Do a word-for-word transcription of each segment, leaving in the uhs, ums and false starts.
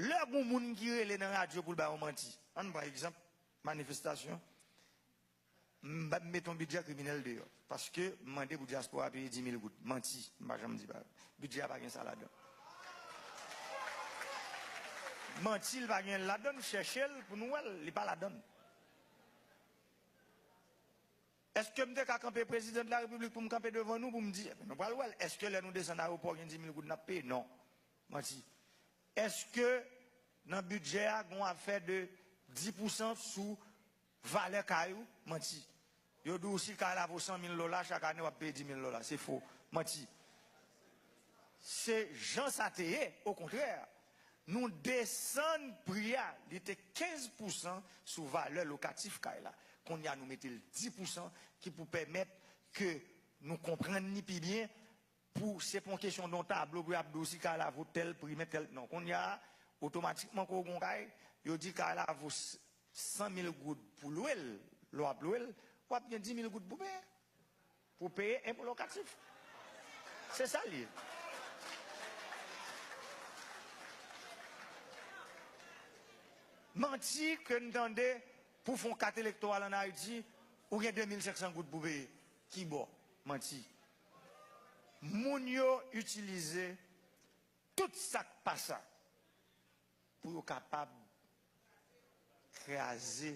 Lè gon moun ki rele nan radyo pou l ba yon manti, ann pran egzanp, manifestasyon, m ba- m mete yon bidjè kriminèl deyò, paske m mande pou dyaspora peye di mil goud. Manti, m pa janm di pa. Bidjè a pa gen sa ladan. Manti, l pa gen ladan, chèche l pou nou wè l, li pa ladan. Èske m te ka kanpe prezidan de la repiblik pou m kanpe devan nou pou m di, "Ebyen, nou pral wè l, èske lè nou desann ayewopò gen di mil goud n ap peye?" Non. Manti. Èske nan bidjè a gon afè de dis pousan sou valè kay ou? Manti. Yo di w si kay la vo san mil dola, chak ane w ap peye dis mil dola. Se fo. Manti. Se jan sa te ye, okontrè, nou desann pri a, li te kenz pousan sou valè lokatif kay la. Kounye a nou mete l dis pousan ki pou pèmèt ke nou konprann ni pi byen, pou se pa yon kesyon de yon tablo pou y ap di w si kay la vo tèl pri, men tèl, non. Kounye a, otomatikman, kou w gen yon kay, yo di kay la vo s- san mil goud pou lwe l, lè w ap lwe l, w ap gen dis mil goud pou peye. Pou peye enpo lokatif. Se sa l ye. Manti ke n tande pou fè yon kat elektoral ann Ayiti, ou gen de mil senk san goud pou peye. Ki bò? Manti. Moun yo itilize tout sa k pa sa pou yo kapab kraze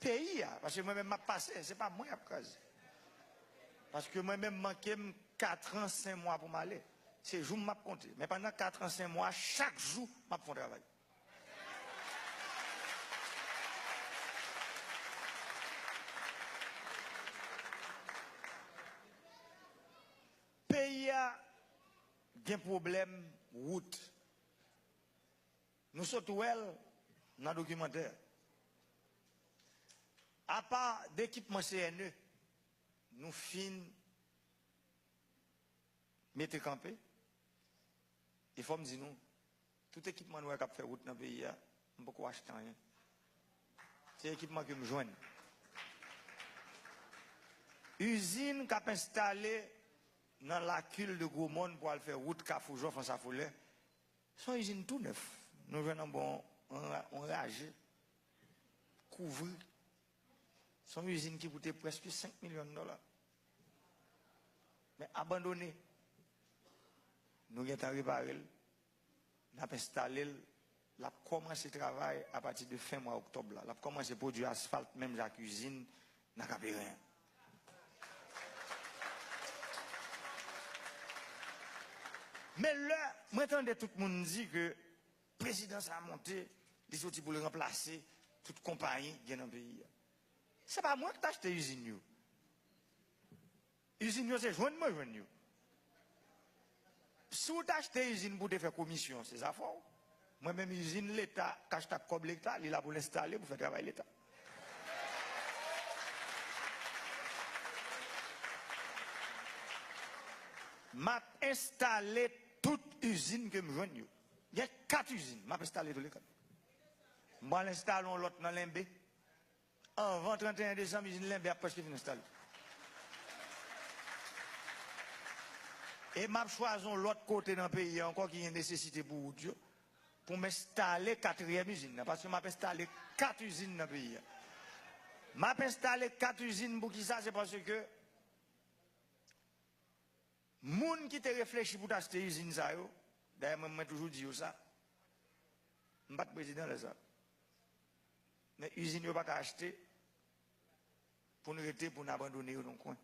peyi a. Paske mwen menm m ap pase, se pa mwen y ap kraze. Paske mwen menm manke m kat an, senk mwa pou m ale. Se jou m ap konte. Men pandan kat an, senk mwa, chak jou m ap fè yon travay. Peyi a gen pwoblèm wout. Nou sot wè l nan dokimantè. Apa de ekipman C N E, nou fin mete kanpe. E fò m di nou, tout ekipman nou wè k ap fè wout nan peyi a, m poko achte anyen. Se ekipman ke m jwenn. Izin k ap enstale nan Lakil de Gwomòn pou al fè wout Kafou Jòf, Anse à Follet, se yon izin tou nèf. Nou jwenn anba yon, yon ra- yon raje, kouvri. Se yon izin ki koute prèske senk milyon dola. Men abandone. Nou gentan repare l. N ap enstale l. L ap kòmanse travay apati de fen mwa oktòb la. L ap kòmanse pwodui asfalt menm jan ak izin nan Kaperen an. Men lè mwen tande tout moun di ke prezidan sa a monte, li soti pou l ranplase tout konpayi ki gen nan peyi a. Se pa mwen ki t achte izin yo. Izin yo se jwenn mwen jwenn yo. Si w t achte izin pou w te fè komisyon, se zafè w. Mwen menm, izin Leta k achte ak kòb Leta, li la pou l enstale pou fè travay Leta. M ap enstale tout izin ke m jwenn yo. Gen kat izin, m ap enstale tou le kat. M pral enstale yon lòt nan Lenbe. Anvan trannteyen desanm, izin Lenbe ap prèske fin enstale. E m ap chwazi yon lòt kote nan peyi a ankò ki gen nesesite pou wout yo, pou m enstale katriyèm izin nan, paske m ap enstale kat izin nan peyi a. M ap enstale kat izin pou ki sa? Se paske moun ki te reflechi pou t achte izin sa yo, dayè mwen, mwen toujou di yo sa, m pa t prezidan lè sa. Men izin yo pa ka achte pou n rete, pou n abandone yo nan kwen.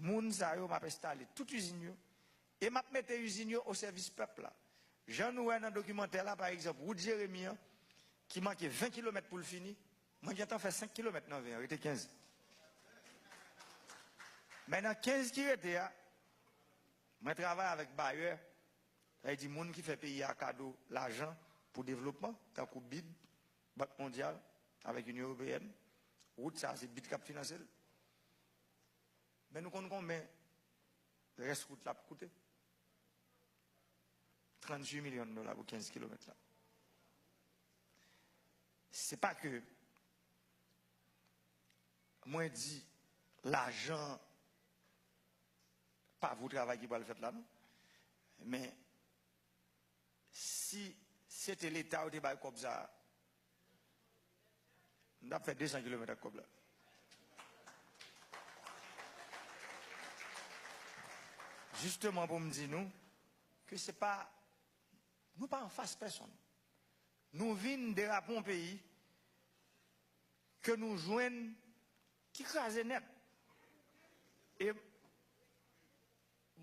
Moun sa yo, m ap enstale tout izin yo e m ap mete izin yo o sèvis pèp la. Jan nou wè nan dokimantè la, pa egzanp, wout Jeremi an, ki manke ven kilomèt pou l fini, mwen gentan fè senk kilomèt nan ven an, rete kenz. Men nan kenz ki rete a, mwen travay avèk bayè, sa vle di moun ki fè peyi a kado lajan pou devlopman, tankou bid, Bank Mondyal, avèk Inyon Ewopeyèn. Wout sa a, se bid k ap finanse l. Men nou konn konbyen rès wout la ap koute? Tranntuit milyon dola pou kenz kilomèt la. Se pa ke mwen di lajan pa vo travay ki pral fèt la, non. Men Si se te Leta yo te bay kòb sa a, m t ap fè de san kilomèt ak kòb la. Jisteman pou m di nou ke se pa, nou pa anfas pèsonn. Nou vin derape yon peyi ke nou jwenn ki kraze nèt. E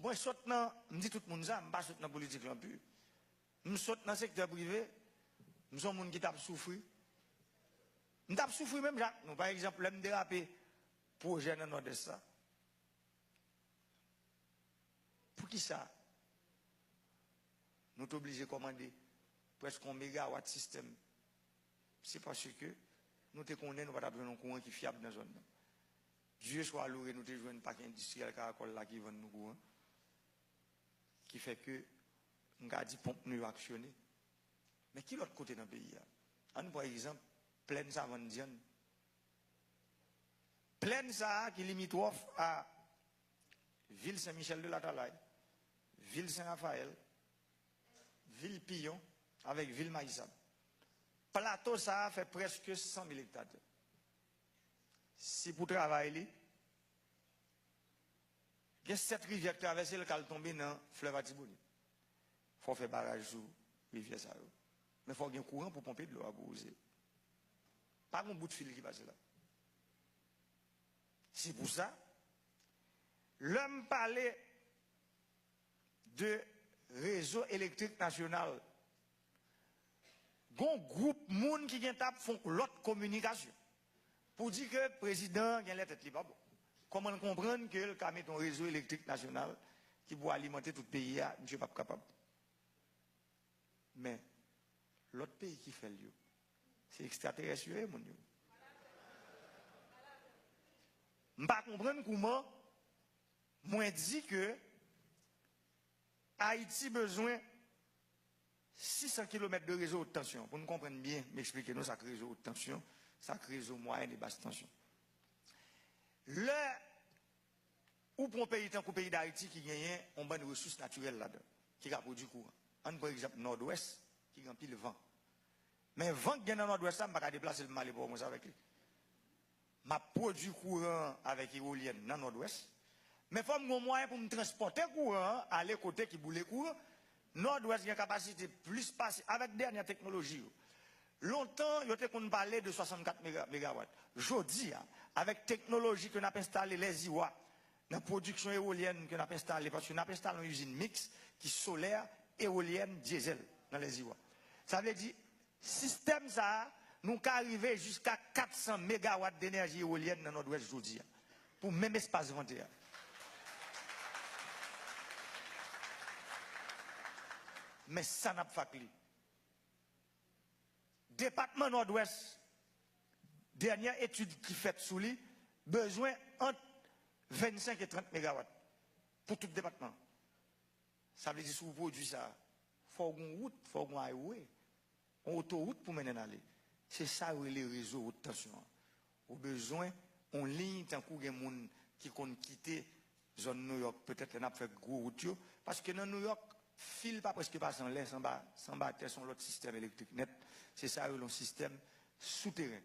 mwen sot nan, m di tout moun sa, m pa sot nan politik lan pi. M sot nan sektè prive, m se yon moun ki t ap soufri. M t ap soufri menm jan ak nou. Pa egzanp, lè m derape pwojè nan Nòdès la, poukisa nou te oblije kòmande prèske yon megawat sistèm? Se paske nou te konnen nou pa t ap jwenn yon kouran ki fyab nan zòn nan. Dye swa loure, nou te jwenn pak endistriyèl Karakòl la ki vann nou kouran, ki fè ke m ka di ponp nou yo aksyone. Men ki lòt kote nan peyi a? Ann pran egzanp Plèn Savann Dyann. Plèn sa a ki limitwòf a vil Sen Michèl de Latalay, vil Sen Rafayèl, vil Piyon avèk vil Mayisab. Plato sa a fè prèske san mil ekta tè. Si pou travay li, gen sèt rivyè k travèse l k al tonbe nan flèv Atibonit. Fò w fè baraj sou rivyè sa yo. Men fò w gen kouran pou ponpe dlo a pou wouze. Pa gen bout fil ki pase la. Se pou sa, lè m pale de rezo elektrik nasyonal, gon gwoup moun ki gentan ap fè yon lòt kominikasyon pou di ke prezidan an genlè tèt li pa bon. Kòman l konprann ke l ka mete yon rezo elektrik nasyonal ki pou alimante tout peyi a? Misye p ap kapab. Men, lòt peyi ki fè l yo, se ekstraterès yo ye, moun yo. M pa konprann kouman mwen di ke Ayiti bezwen sis san kilomèt de rezo wot tansyon. Pou n konprann byen, m eksplike nou sa k rezo wot tansyon, sa k rezo mwayèn e bas tansyon. Lè ou pran yon peyi tankou peyi Dayiti ki genyen yon bann resous natirèl ladan, ki ka pwodui kouran. Ann pran egzanp Nòdwès, ki gen anpil van. Men van k gen nan Nòdwès la, m pa ka deplase l pou m ale Pòtoprens avèk li. M ap pwodui kouran avèk ewolyèn nan Nòdwès. Men fò m gen yon mwayen pou m transpòte kouran an ale kote ki boule kouran. Nòdwès gen kapasite plis pase avèk dènyè teknoloji yo. Lontan, yo te konn pale de swasannkat mega-, megawat. Jodi a, avèk teknoloji ke n ap enstale Lèziwa, nan pwodiksyon ewolyèn ke n ap enstale, paske n ap enstale yon izin miks ki solè, ewolyèn, dyezèl nan Lèziwa. Sa vle di, sistèm sa a, nou ka rive jiska kat san megawat denèji ewolyèn nan Nòdwès jodi a, pou menm espas vante a. Men sa n ap fakli. Depatman Nòdwès, dènyè etid ki fèt sou li, bezwen ant vennsenk e trant megawat pou tout depatman. Sa vle di, si w pwodui sa, fò w gen wout, fò w gen highway, yon otowout pou mennen n ale. Se sa yo rele rezo wot tansyon an. Ou bezwen yon liy, tankou gen moun ki konn kite zòn Nouyòk, petèt lè n ap fè gwo wout yo, paske nan Nouyòk, fil pa prèske pase anlè, s anba, s anba tè, s on lòt sistèm elektrik nèt. Se sa yo rele yon sistèm souteren.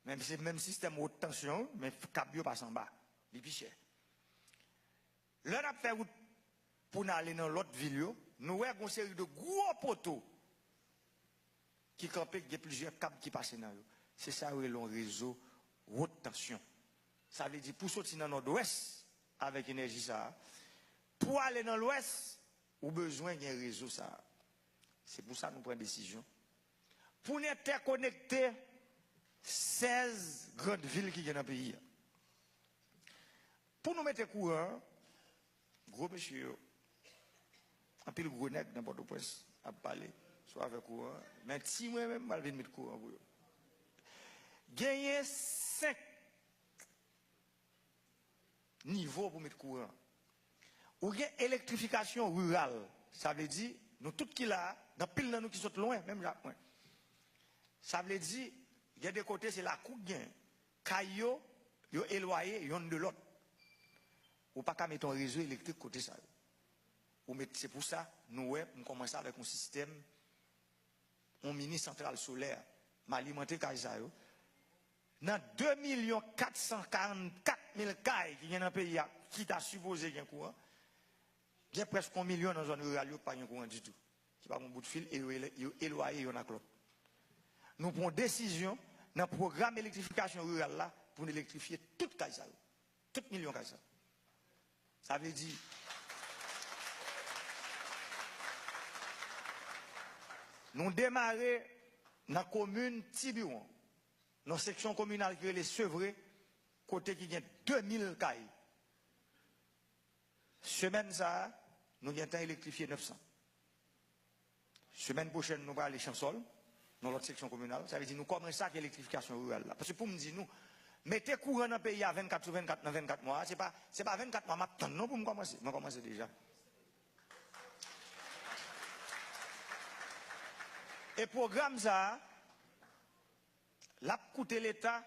Men se menm sistèm wot tansyon, men kab yo pase anba. Li pi chè. Lè n ap fè wout pou n ale nan lòt vil yo, nou wè gon seri de gwo poto ki kanpe, ki gen plizyè kab ki pase nan yo. Se sa yo rele yon rezo wot tansyon. Sa vle di, pou soti nan Nòdwès avèk enèji sa a, pou ale nan Lwès, ou bezwen gen rezo sa a. Se pou sa nou pran desizyon pou n entèkonekte sèz grann vil ki gen nan peyi a. Pou nou mete kouran an, gwo mesye yo, anpil gwo nèg nan Pòtoprens ap pale sou afè kouran an, men ti mwen menm, m pral vin met kouran pou yo. Genyen senk nivo pou met kouran. Ou gen elektrifikasyon riral, sa vle di, nou tout ki la a, gen anpil nan nou ki sot lwen, menm jan ak mwen. Sa vle di, gen de kote se lakou k gen, kay yo, yo elwaye yonn de lòt. Ou pa ka mete yon rezo elektrik kote sa yo. Ou met, se pou sa nou wè m kòmanse avèk yon sistèm, yon mini santral solè. M alimante kay sa yo. Nan de milyon kat san karannkat mil kay ki gen nan peyi a, ki ta sipoze gen kouran, gen prèske yon milyon nan zòn riral yo ki pa gen kouran ditou, ki pa gen bout fil e yo ele- yo elwaye youn ak lòt. Nou pran yon desizyon nan pwogram elektrifikasyon riral la pou n elektrifye tout kay sa yo. Tout milyon kay sa. Sa vle di, nou demare nan komin Tibiwon, nan seksyon kominal ki rele Sevre, kote ki gen de mil kay. Semèn sa a, nou gentan elektrifye nèf san. Semèn pwochèn, nou prale Chansòl, nan lòt seksyon kominal. Sa vle di nou kòmanse ak elektrifikasyon riral la. Paske pou m di nou, mete kouran nan peyi a vennkat sou vennkat nan vennkat mwa a, se pa, se pa vennkat mwa m ap tann non pou m kòmanse. Mwen kòmanse deja. E pwogram sa a, l ap koute Leta